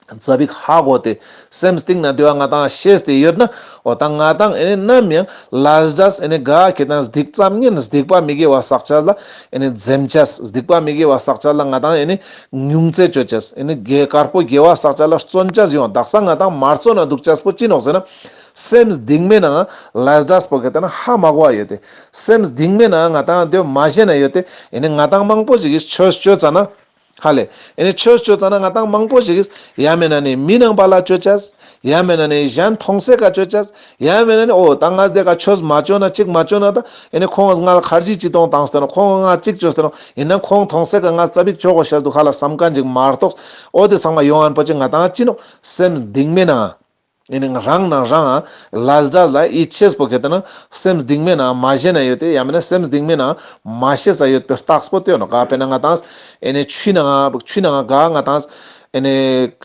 ཙ་པིག་ཧ་གོ་སྟེ་སེམས་གཏིང་ན་དེ་བ་ང་དང་ཤེས་ཏེ་ཡོད་ན། འོ་ད་ང་དང་ཨེ་ནི་ནམ་ཡང་ལས་འབྲས་ཨེ་ནི་ག་ཁེ་ཏེ་ན་སྡིག་ཙམ་ངན་སྡིག་པ་མི་དགེ་བ་བསགས་ཆ་ལ་ཨེ་ནི་འཛེམ་ཆས། སྡིག་པ་མི་དགེ་བ་བསགས་ཆ་ལ་ང་དང་ཨེ་ནི་ཉུང་ཙེ་བཅོ་ཆས། ཨེ་ནི་དགེ་དཀར་པོ་དགེ་བ་བསགས་ཆ་ལ་བརྩོན་ཆས་ཡོང་། དག་ས་ང་དང་མ་བརྩོན་ན་འདུག་ཆས་པོ་ཅི་ནོག་ཟེར་ན། སེམས་གཏིང་མའི་ནང་ལས་འབྲས་པོ་ཁེ་ཏེ་ན་ཧ་མ་གོ་བ་ཡོད་དེ། སེམས་གཏིང་མའི་ནང་ང་དང་དེ་མ་ཤེས་ན་ཡོད་དེ། ཨེ་ནི་ང་དང་མང་པོ་ཞིག་གིས་ཆོས་བཅོ་ཙ་ན། ཧ་ལས། ཨེ་ནི་ཆོས་བཅོ་ཙ་ན་ང་དང་མང་པོ་ཞིག་གིས་ཡང་མིན་ན་ནི་མི་ནང་པ་ལ་བཅོ་ཆས། ཡང་མིན་ན་ནི་གཞན་མཐོང་སའི་ཀ་བཅོ་ཆས། ཡང་མིན་ན་ནི་འོ་ད་ང་དེ་ཀ་ཆོས་མ་བཅོ་ན་གཅིག་མ་བཅོ་ན་ད་ཨེ་ནི་ཁོང་ང་ལ་ཁར་ཇི་ཅི་གཏོང་བཏང་སྟེ་ན་ཁོང་ང་གཅིག་བཅོས་ཏེ་ན་ཡིན་ན་ཁོང་མཐོང་སའི་ཀ་ང་ཙ་པིག་བཅོ་དགོས་ཤ་འདུག་ཧ་ལ་བསམ་མཁན་ཅིག་མ་གཏོགས། འོ་དེ་ཚང་མ་ཡོང་ཨན་པོ་ཅིག་ང་དང་ཅི་ནོག་སེམས་གཏིང་མའི་ནང་། ཨེ་ནི་རང་ནང་རང་ལས་འབྲས་ལ་ཡིད་ཆེས་པོ་ཁེ་ཏེ་ན་སེམས་གཏིང་མའི་ནང་མ་ཤེས་ན་ཡོད་དེ། ཡང་མིན་ན་སེམས་གཏིང་མའི་ནང་མ་ཤེས་ས་ཡོད་པའི་རྟགས་པོ་སྟོན་ནོག། ག་དཔེར་ན་ང་དང་ཨེ་ནི་ཆུའི་ནང་ཆུའི་ནང་ག་ང་དང་ཨེ་ནི་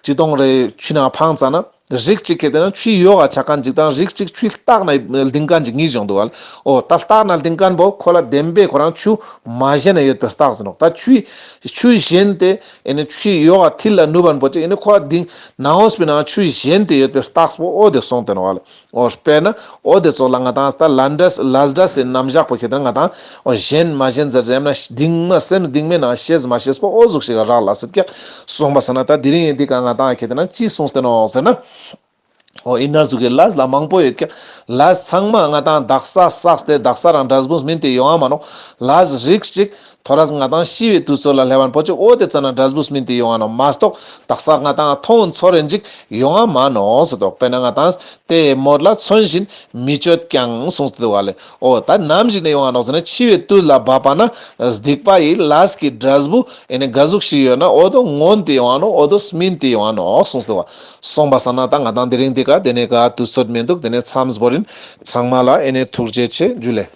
ཅི་གཏོང་རེ་ཆུའི་ནང་འཕངས་ཙ་ན། རིགས་གཅིག་ཁེ་ཏེ་ན་ཆུའི་ཡོག་ག་ཆགས་མཁན་ཅིག་དང་རིགས་གཅིག་ཆུའི་ལྟག་ན་ལྡིང་མཁན་ཅིག་གཉིས་བྱུང་འདུག་བ། འོ་ད་ལྟག་ན་ལྡིང་མཁན་པོ་ཁོ་ལ་བདེན་པའི་ཁོ་རང་ཆུ་མ་ཞེན་ན་ཡོད་པའི་རྟགས་ཟེར་ནོག། ད་ཆུའི་ཆུའི་ཞེན་དེ་ཨེ་ནི་ཆུའི་ཡོག་ག་མཐིལ་ལ་ནུབ་པ་པོ་ཅིག་ཨེ་ནི་ཁོ་ལྡིང་ནང་འོས་པའི་ནང་ཆུའི་ཞེན་དེ་ཡོད་པའི་རྟགས་པོ་འོ་དེ་སོང་སྟེ་ནོག་བ་ལ། འོ་དཔེར་ན་འོ་དེ་ཚོ་ལ་ང་དང་ད་ལས་འབྲས་ལས་འབྲས་སི་རྣམ་གཞག་པོ་ཁེ་ཏེ་ན་ང་དང་འོ་ཞེན་མ་ཞེན་ཟེར་ཟེར་ན་གཏིང་མ་སེམས་གཏིང་མའི་ནང་ཤེས་མ་ཤེས་པོ་འོ་ཟུག་ཞིག་རག་ལ་སྲིད་ཀྱག། སོང་པ་སང་ན་ད་དེ་རིང་ཡིན་དེ་ཀ་ང་དང་ཁེ་ཏེ་ན་ཅི་གསུངས་ཏེ་ནོག་ཟེར་ན། འོ་ཡིན་ན་ཟུག་གི་ལས་ལ་མང་པོ་ཡོད་ཀྱག། ལས་ཚང་མ་ང་དང་དག་ས་བསགས་ཏེ་དག་ས་རང་འབྲས་བུ་སྨིན་ཏེ་ཡོང་ང་མ་ནོག། ལས་རིགས་གཅིག་ ཐོ་རས་ང་དང་ཤི་བའི་དུས་ཚོད་ལ་སླེབས་པ་ན་ཕོ་ཅིག་འོ་དེ་ཙ་ན་འབྲས་བུ་སྨིན་ཏེ་ཡོང་ང་ནོག་མ་གཏོགས་དག་ས་ང་དང་མཐོང་ཚོར་རེ་འཇིག་ཡོང་ང་མ་ནོག་ཟེར་དོ། དཔེར་ན་ང་དང་དེ་མོད་ལ་མཚོན་བཞིན་མི་སྤྱོད་ཀྱང་གསུངས་ཏེ་འདུག་བ་ལེ། འོ་ད་ནམ་ཞིག་ནས་ཡོང་ང་ནོག་ཟེར་ན་འཆི་བའི་དུས་ལ་བབ་པ་ན་སྡིག་པ་ཡི་ལས་ཀྱི་འབྲས་བུ་ཨེ་ནི་ག་ཟུག་ཞིག་ཡོད་ན་འོ་དོ་མངོན་ཏེ་ཡོང་ང་ནོག་འོ་དོ་སྨིན་ཏེ་ཡོང་ང་ནོག་གསུངས་ཏེ་འདུག་བ། སོང་པ་ས་ན་ད་ང་དང་དེ་རིང་འདི་ག་དེ་ནས་ག་དུས་ཚོད་མི་འདུག་དེ་ནས་མཚམས་བོར་ཡིན། ཚང་མ་ལ་ཨེ་ནི་ཐུགས་རྗེ་ཆེ། འཇུ་ལེ།